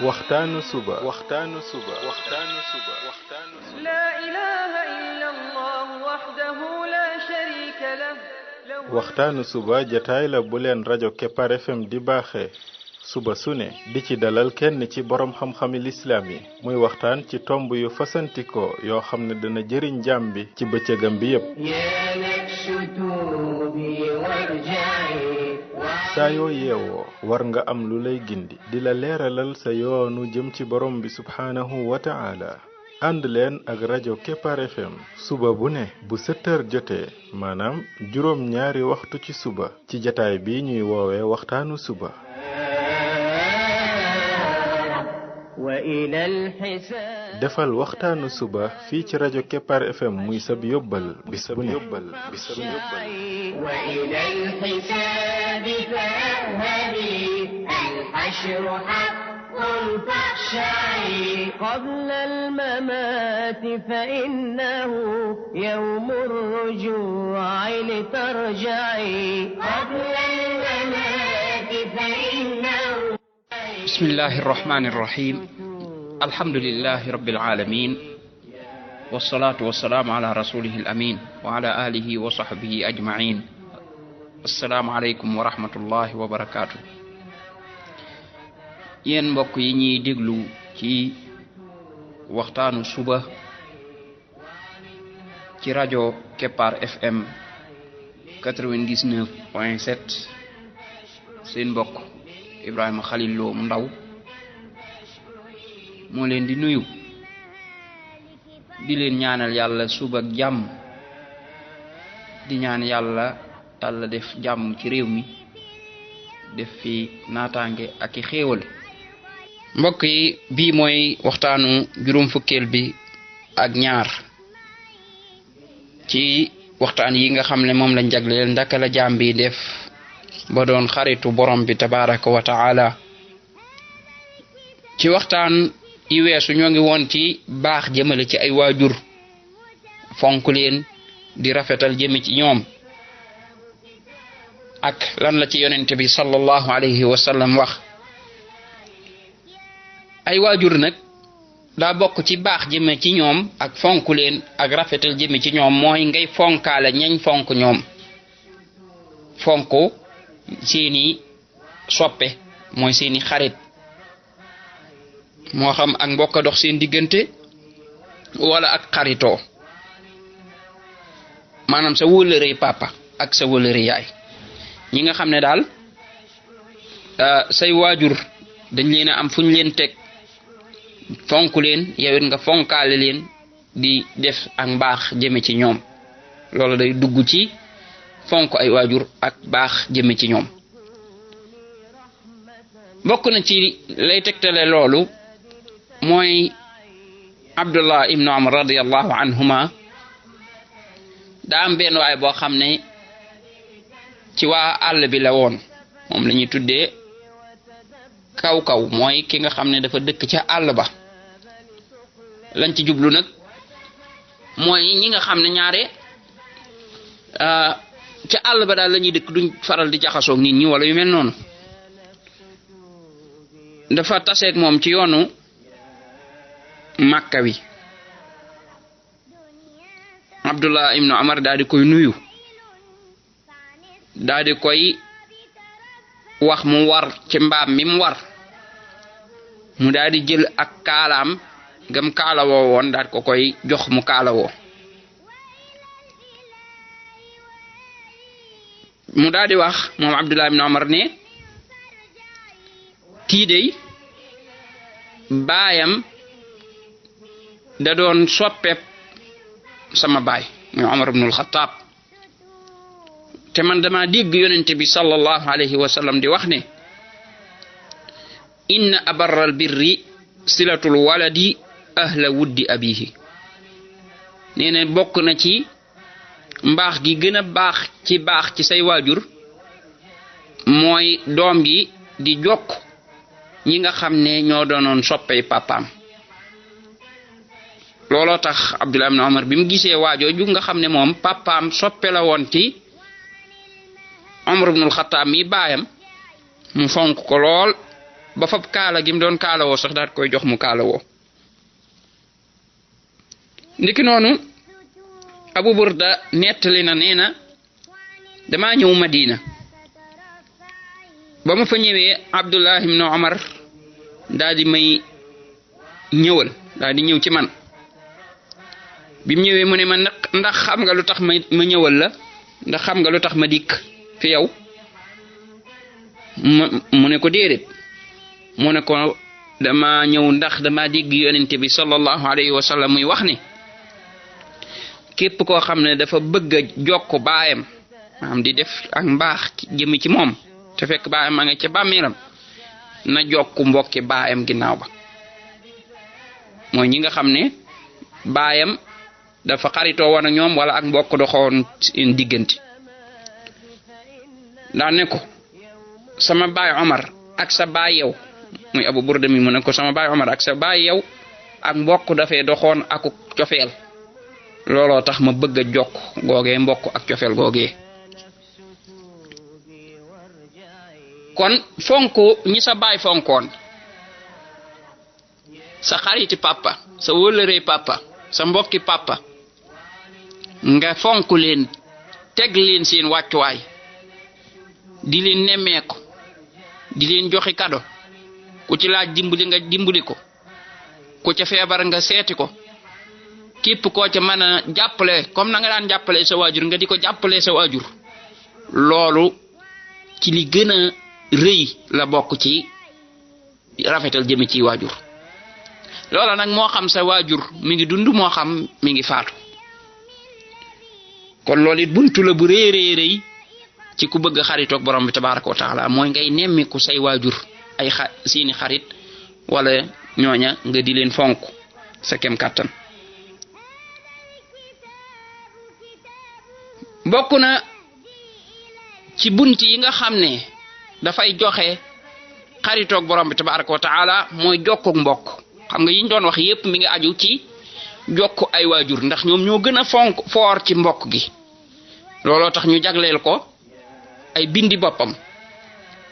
waxtaanu suba لا إله إلا الله وحده لا شريك له waxtaanu suba jataay la bu leen rajo Kepar FM di baaxee suba su ne di ci dalal kenn ci borom xam-xami lislaam yi muy waxtaan ci tomb yu fasantikoo yoo xam ne dana jëriñ jaam bi ci bëccëgam bi yépp saa yoo yeewoo war nga am lu lay gindi di la leeralal sa yoonu jëm ci borom bi subhaanahu wa ta'ala ànd leen ak rajo Kepar FM suba bu ne bu 7 heures jotee maanaam juróom ñaari waxtu ci suba ci jataay bi ñuy woowee waxtaanu suba defal waxtaanu suba fii ci rajo Kepar FM muy sab yóbbal bis bu ne قبل الممات فإنه يوم الرجوع لترجعي قبل الممات فإنه بسم الله الرحمن الرحيم الحمد لله رب العالمين والصلاة والسلام على رسوله الأمين وعلى آله وصحبه أجمعين السلام عليكم ورحمة الله وبركاته yéen mbokk yi ñuy déglu ci waxtaanu suba ci rajo Kepar FM 99.7 seen mbokk Ibrahima Khalil Lo mu ndaw moo leen di nuyu di leen ñaanal yàlla suba ak jàmm di ñaan yàlla def jàmm ci réew mi def fi naataange ak i xéewal mbokk yi bii mooy waxtaanu juróom fukkeel bi ak ñaar ci waxtaan yi nga xam ne moom lañ jagleel ndaka la jaam bi def ba doon xaritu borom bi tabaraka wa taala ci waxtaan yi weesu ñoo ngi woon ci baax jëmale ci ay waajur fonk leen di rafetal jëme ci ñoom ak lan la ci yonent bi sallallahu alayhi wa sallam wax ay waajur nag daa bokk ci baax jëme ci ñoom ak fonk leen ak rafetal jëme ci ñoom mooy ngay fonkaale ñañ fonk ñoom fonk seeni soppe mooy seeni xarit moo xam ak mbokk dox seen diggante wala ak xaritoo maanaam sa wóllërey papa ak sa wóllërey yaay ñi nga xam ne daal say waajur dañ leen a am fu ñu leen teg fonk leen yow it nga fonkaale leen di def ak mbaax jëme ci ñoom loolu day dugg ci fonk ay waajur ak baax jëme ci ñoom bokk na ci lay tegtale loolu mooy Abdullah ibnu Umar radiyallahu anhuma daa am benn waay boo xam ne ci waa àll bi la woon moom la ñuy tuddee kaw mooy ki nga xam ne dafa dëkk ca àll ba lañ ci jublu nag mooy ñi nga xam ne ñaare ca àll ba daal la ñuy dëkk duñ faral di jaxasoog nit ñi wala yu mel noonu dafa taseeg moom ci yoonu Makka wi Abdullah ibnu Umar daal di koy nuyu daal di koy wax mu war ci mbaam mi mu war mu daal di jël ak kaalaam gam kaalawoo woon daal ko koy jox mu kaalawoo mu daal di wax moom Abdullah ibn Umar ne kii dey baayam da doon soppeeb sama baay muy Umar ibnul Xattaab te man dama dégg yonente bi sallallahu alayhi wa sallam di wax ne inna abarral birri silatul waladi ahla wuddi abihi nee na bokk na ci mbaax gi gën a baax ci say waajur mooy doom gi di jokk ñi nga xam ne ñoo doonoon soppey papaam looloo tax Abdullah ibn Umar bi mu gisee waajooju nga xam ne moom papaam soppe la woon ci Umar ibnul Xattaab mi baayam mu fonk ko lool ba fab kaala gi mu doon kaalawoo sax daat koy jox mu kaalawoo. ndiki noonu Abu Burda nettali na nee na damaa ñëw Madina ba ma fa ñëwee Abdullah ibn Umar daal di may ñëwal daal di ñëw ci man bi mu ñëwee mu ne ma ndax xam nga lu tax ma ñëwal la ndax xam nga lu tax ma dikk fi yow mu ne ko déedéet mu ne ko dama ñëw ndax dama dégg yonente bi sallallahu alayhi wa sallam muy wax ne képp koo xam ne dafa bëgg a jokk baayam maanaam di def ak mbaax jëmi ci moom te fekk baayam ma nga ca bàmmeelam na jokk mbokki baayam ginnaaw ba mooy ñi nga xam ne baayam dafa xaritoo woon ak ñoom wala ak mbokk doxoon seen diggante daa ne ko sama baay Omar ak sa baay yow muy Abu Burda mi mu ne ko sama baay Omar ak sa baay yow ak mbokk dafay doxoon aku cofeel looloo tax ma bëgg a jokk googee mbokk ak cofeel googee kon fonk ñi sa baay fonkoon sa xariti papa sa wëllëree papa sa mbokki papa nga fonk leen teg leen seen wàccuwaay di leen nemmeeku di leen joxe kado ku ci laaj dimbali nga dimbali ko ku ca feebar nga seeti ko képp koo ca mën a jàppale comme na nga daan jàppale sa waajur nga di ko jàppale sa waajur loolu ci li gën a rëy la bokk ci rafetal jëme ci waajur loola nag moo xam sa waajur mi ngi dund moo xam mi ngi faatu kon loolu it buntu la bu rëy ci ku bëgg xaritoog borom bi tabaraka wa taala mooy ngay nemmiku say waajur ay seeni xarit wala ñooña nga di leen fonk sa kem kàttan bokk na ci bunti yi nga xam ne dafay joxe xaritoog borom bi tabaraka wa taala mooy jokkuk mbokk xam nga yiñ doon wax yépp mi ngi aju ci jokk ay waajur ndax ñoom ñoo gën a fonk foor ci mbokk gi looloo tax ñu jagleel ko ay bindi boppam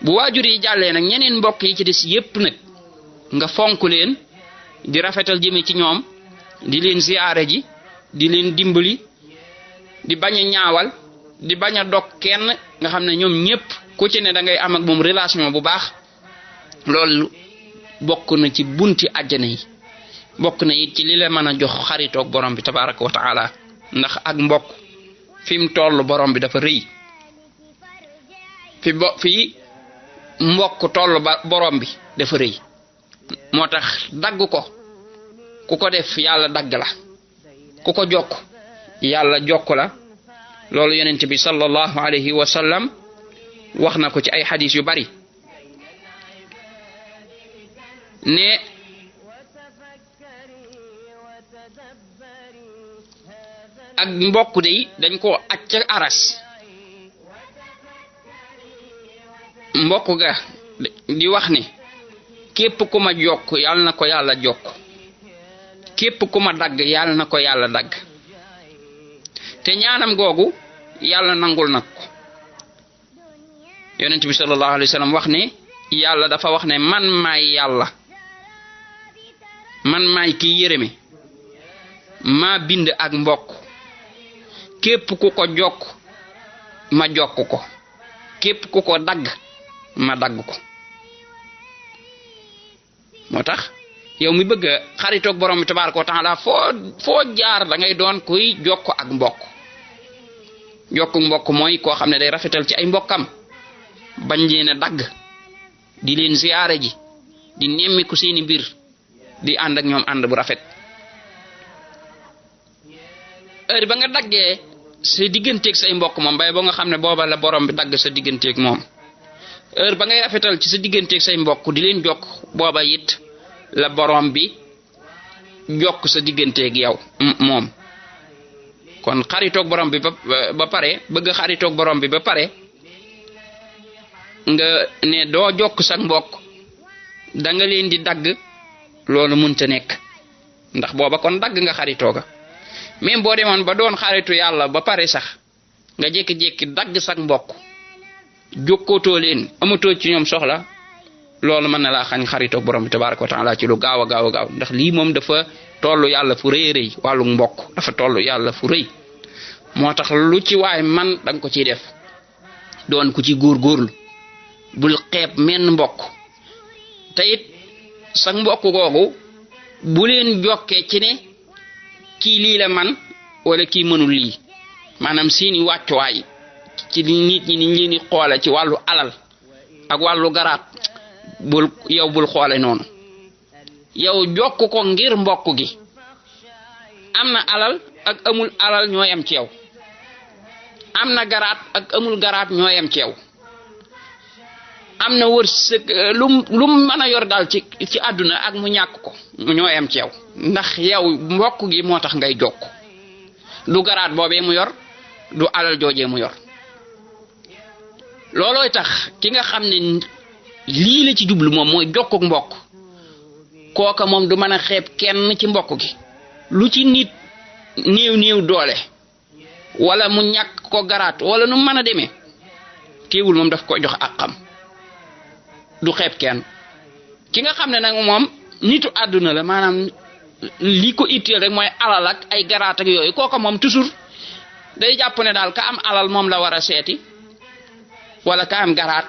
bu waajur yi jàllee nag ñeneen mbokk yi ci des yépp nag nga fonk leen di rafetal jëme ci ñoom di leen ziyaare ji di leen dimbali di bañ a ñaawal di bañ a dog kenn nga xam ne ñoom ñépp ku ci ne da ngay am ak moom relation bu baax loolu bokk na ci bunti àjjana yi bokk na it ci li la mën a jox xaritoog borom bi tabaraka wa taala ndax ak mbokk fi mu toll borom bi dafa rëy fi mbokk toll ba borom bi dafa rëy moo tax dagg ko ku ko def yàlla dagg la ku ko jokk yàlla jokk la loolu yonent bi sallallahu alayhi wa sallam wax na ko ci ay xadis yu bari ne ak mbokk de dañ ko aj ca aras mbokk ga di wax ne képp ku ma jokk yàlla na ko yàlla jokk képp ku ma dagg yàlla na ko yàlla dagg te ñaanam googu yàlla nangul nag ko yonent bi sallallahu alayhi wa sallam wax ne yàlla dafa wax ne man maay yàlla man maay kii yërëme maa bind ak mbokk képp ku ko jokk ma jokk ko képp ku ko dagg ma dagg ko moo tax yow mi bëgg xaritoog borom bi tabaraka wa taala foo jaar da ngay doon kuy jokk ak mbokk jokk mbokk mooy koo xam ne day rafetal ci ay mbokkam bañ leen a dagg di leen ziyaare ji di nemmiku seeni mbir di ànd ak ñoom ànd bu rafet heure ba nga daggee sa digganteeg say mbokk moom bay boo nga xam ne booba la borom bi dagg sa digganteeg moom heure ba ngay rafetal ci sa digganteeg say mbokk di leen jokk booba it la borom bi jokk sa digganteeg yow moom kon xaritoog borom bi ba pare bëgg xaritoog borom bi ba pare nga ne doo jokk sa mbokk da nga leen di dagg loolu mënta nekk ndax booba kon dagg nga xaritooga même boo demoon ba doon xaritu yàlla ba pare sax nga jékki-jékki dagg sa mbokk jokkootoo leen amatoo ci ñoom soxla loolu mën na laa xañ xaritoog borom bi tabaraka wa taala ci lu gaaw a gaaw ndax lii moom dafa tollu yàlla fu rëy wàllu mbokk dafa tollu yàlla fu rëy moo tax lu ci waay man da nga ko ciy def doon ku ci góorgóorlu bul xeeb menn mbokk te it sa mbokk googu bu leen jokkee ci ne kii lii la man wala kii mënul lii maanaam seeni wàccuwaay ci nit ñi niñ leen di xoole ci wàllu alal ak wàllu garaat bul xoole noonu yow jokk ko ngir mbokk gi am na alal ak amul alal ñoo yem ci yow am na garaat ak amul garaat ñoo yem ci yow am na wërsëg lu mën a yor daal ci àdduna ak mu ñàkk ko ñoo yem ci yow ndax yow mbokk gi moo tax ngay jokk du garaat boobee mu yor du alal joojee mu yor loolooy tax ki nga xam ne lii la ci jublu moom mooy jokkuk mbokk kooka moom du mën a xeeb kenn ci mbokk gi lu ci nit néew doole wala mu ñàkk ko garaat wala nu mën a demee teewul moom daf ko jox ak xam du xeeb kenn ki nga xam ne nag moom nitu àdduna la maanaam li ko itteel rek mooy alal ak ay garaat ak yooyu kooka moom toujours day jàpp ne daal ka am alal moom la war a seeti wala ka am garaat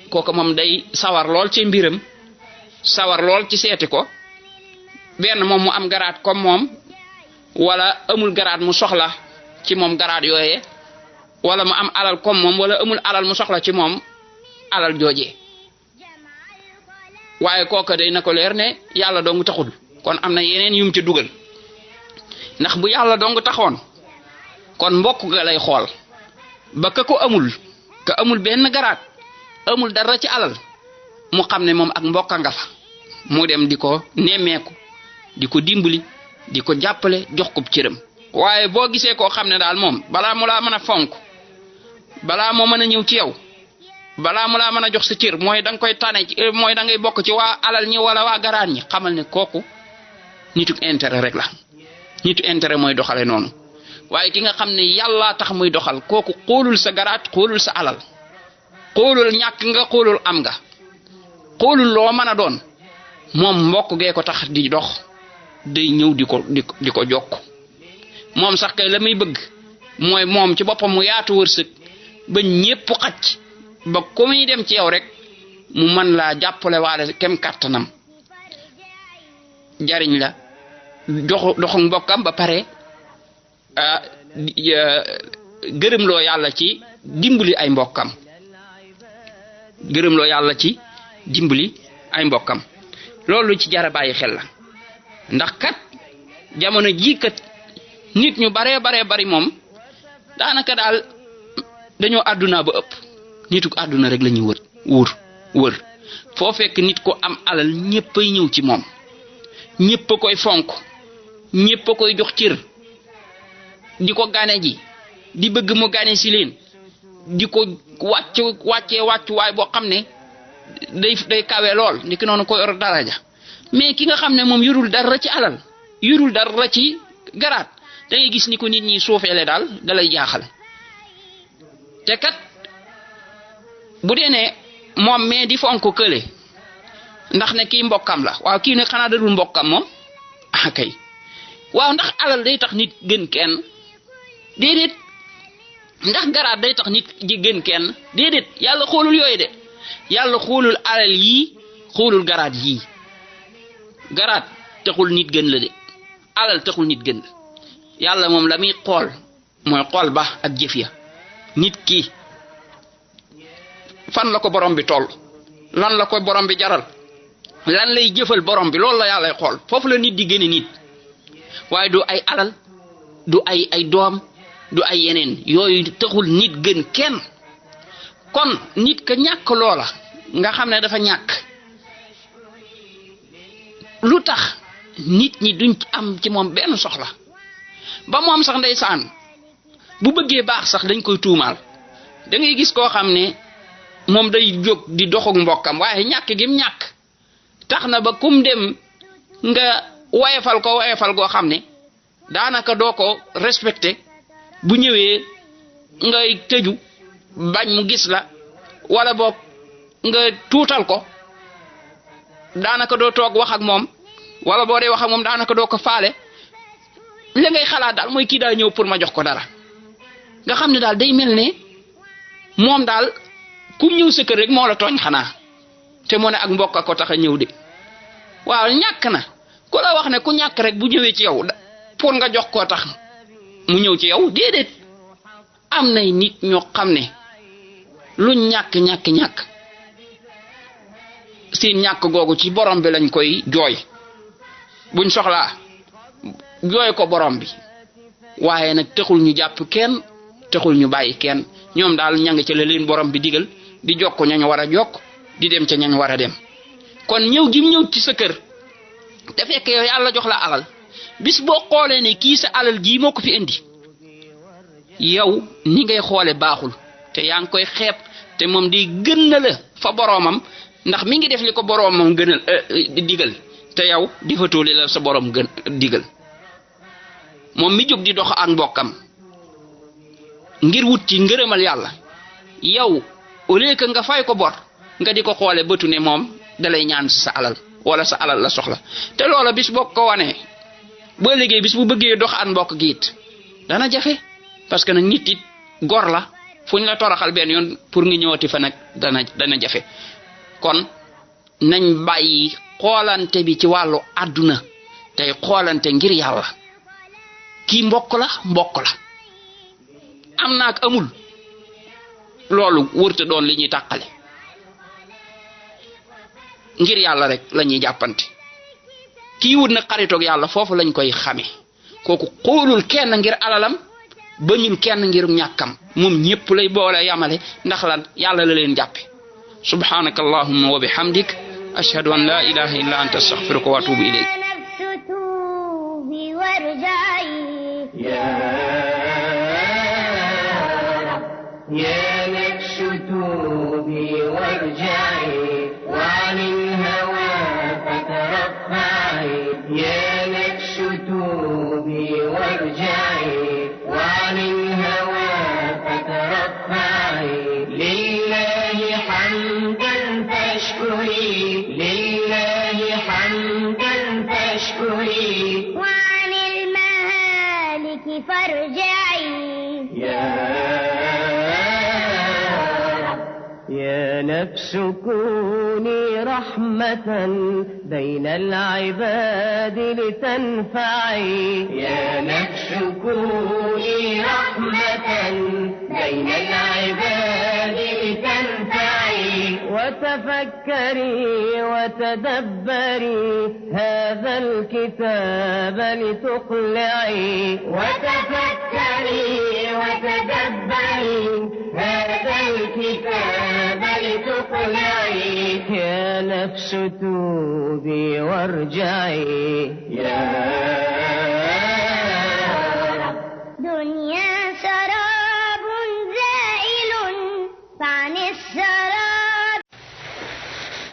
kooka moom day sawar lool ci mbiram sawar lool ci seeti ko benn moom mu am garaat comme moom wala amul garaat mu soxla ci moom garaat yooyee wala mu am alal comme moom wala amul alal mu soxla ci moom alal joojee waaye kooka day na ko leer ne yàlla dong taxul kon am na yeneen yum ci dugal ndax bu yàlla dong taxoon kon mbokk ga lay xool ba ka ko amul benn garaat amul dara ci alal mu xam ne moom ak mbokka nga fa mu dem di ko nemmeeku di ko dimbali di ko jàppale jox ko cëram waaye boo gisee koo xam ne daal moom balaa mu laa mën a fonk balaa moo mën a ñëw ci yow balaa mu laa mën a jox sa cër mooy da nga koy tane mooy da ngay bokk ci waa alal ñi wala waa garaat ñi xamal ne kooku nitu intérêt rek la nitu intérêt mooy doxale noonu waaye ki nga xam ne yàlla tax muy doxal kooku xoolul sa garaat xoolul sa alal xoolul ñàkk nga xoolul am nga xoolul loo mën a doon moom mbokk gee ko tax di dox day ñëw di ko jokk moom sax kay la muy bëgg mooy moom ci boppam mu yaatu wërsëg ba ñépp xacc ba ko muy dem ci yow rek mu mën laa jàppale waale kem kàttanam jariñ la doxu mbokkam ba pare gërëmloo yàlla ci dimbali ay mbokkam loolu ci jara bàyyi xel la ndax kat jamono jii kat nit ñu baree bari moom daanaka daal dañoo àdduna ba ëpp nituk àdduna rek la ñuy wër foo fekk nit ko am alal ñéppay ñëw ci moom ñépp a koy fonk ñépp a koy jox cër di ko gane ji di bëgg mu gane si leen di ko wàccuwaay boo xam ne day kawe lool ni ki noonu ko yor daraja mais ki nga xam ne moom yorul dara ci alal yorul dara ci garaat da ngay gis ni ko nit ñi suufeele daal dalay jaaxal te kat bu dee ne moom mais di fonk kële ndax ne kii mbokkam la waaw kii ne xanaa dadul mbokkam moom kay waaw ndax alal day tax nit gën kenn déedéet ndax garaat day tax nit ji gën kenn déedéet yàlla xoolul yooyu de yàlla xoolul alal yii xoolul garaat yii garaat taxul nit gën la de alal taxul nit gën la yàlla moom la muy xool mooy xool ba ak jëf ya nit ki fan la ko borom bi toll lan la ko borom bi jaral lan lay jëfal borom bi loolu la yàllay xool foofu la nit di gëne nit waaye du ay alal du ay doom du ay yeneen yooyu taxul nit gën kenn kon nit ka ñàkk loola nga xam ne dafa ñàkk lu tax nit ñi duñ am ci moom benn soxla ba moom sax ndeysaan bu bëggee baax sax dañ koy tuumaal da ngay gis koo xam ne moom day jóg di doxuk mbokkam waaye ñàkk gim ñàkk tax na ba kum dem nga wayefal goo xam ne daanaka doo ko respecté bu ñëwee ngay tëju bañ mu gis la wala boog nga tuutal ko daanaka doo toog wax ak moom wala boo dee wax ak moom daanaka doo ko faale li ngay xalaat daal mooy kii daa ñëw pour ma jox ko dara nga xam ne daal day mel ne moom daal ku ñëw sa kër rek moo la tooñ xanaa te moo ne ak mbokk a ko tax a ñëw de waaw ñàkk na ku la wax ne ku ñàkk rek bu ñëwee ci yow pour nga jox koo tax mu ñëw ci yow déedéet am nay nit ñoo xam ne lu ñàkk seen ñàkk googu ci borom bi lañ koy jooy buñ soxlaa jooy ko borom bi waaye nag taxul ñu jàpp kenn taxul ñu bàyyi kenn ñoom daal ña ngi ca la leen borom bi digal di jokk ñañ war a jokk di dem ca ñañ war a dem kon ñëw gi ñëw ci sa kër te fekk yow yàlla jox la alal bis boo xoolee ne kii sa alal jii moo ko fi indi yow ni ngay xoole baaxul te yaa ngi koy xeeb te moom di gën na la fa boroomam ndax mi ngi def li ko boroomam gënal digal te yow di fa tóoli la sa boroom gën digal moom mi jóg di dox ak mbokkam ngir wut ci ngërëmal yàlla yow au lieu que nga fay ko bor nga di ko xoole bëtu ne moom dalay ñaan sa alal wala sa alal la soxla te loola bis boo ko wanee boo liggéey bis bu bëggee dox ak mbokk gi it dana jafe parce que nag nit it gor la fuñ la toroxal benn yoon pour nga ñëwati fa nag dana jafe kon nañ bàyyi xoolante bi ci wàllu àdduna tey xoolante ngir yàlla kii mbokk la am na ak amul loolu wërta doon li ñuy tàqale ngir yàlla rek la ñuy jàppante kii wut na xaritoog yàlla foofu lañ koy xame kooku xoolul kenn ngir alalam bañul kenn ngir ñàkkam moom ñépp lay boole yamale ndax lan yàlla la leen jàppe subhanaka allahumma wa bihamdik ashhadu an la ilaha illa anta astaghfiruka wa atubu ilayk يا نفس توبي وارجعي وعن الهوى فترفعي يا نفس توبي وارجعي وعن الهوى فترفعي لله حمدا فاشكري لله حمدا فاشكري وعن المهالك فارجعي يا نفس كوني رحمة بين العباد لتنفعي يا نفس كوني رحمة بين العباد لتنفعي وتفكري وتدبري هذا الكتاب لتقلعي وتفكري وتدبري هذا الكتاب لتقلعي يا نفس توبي وارجعي يا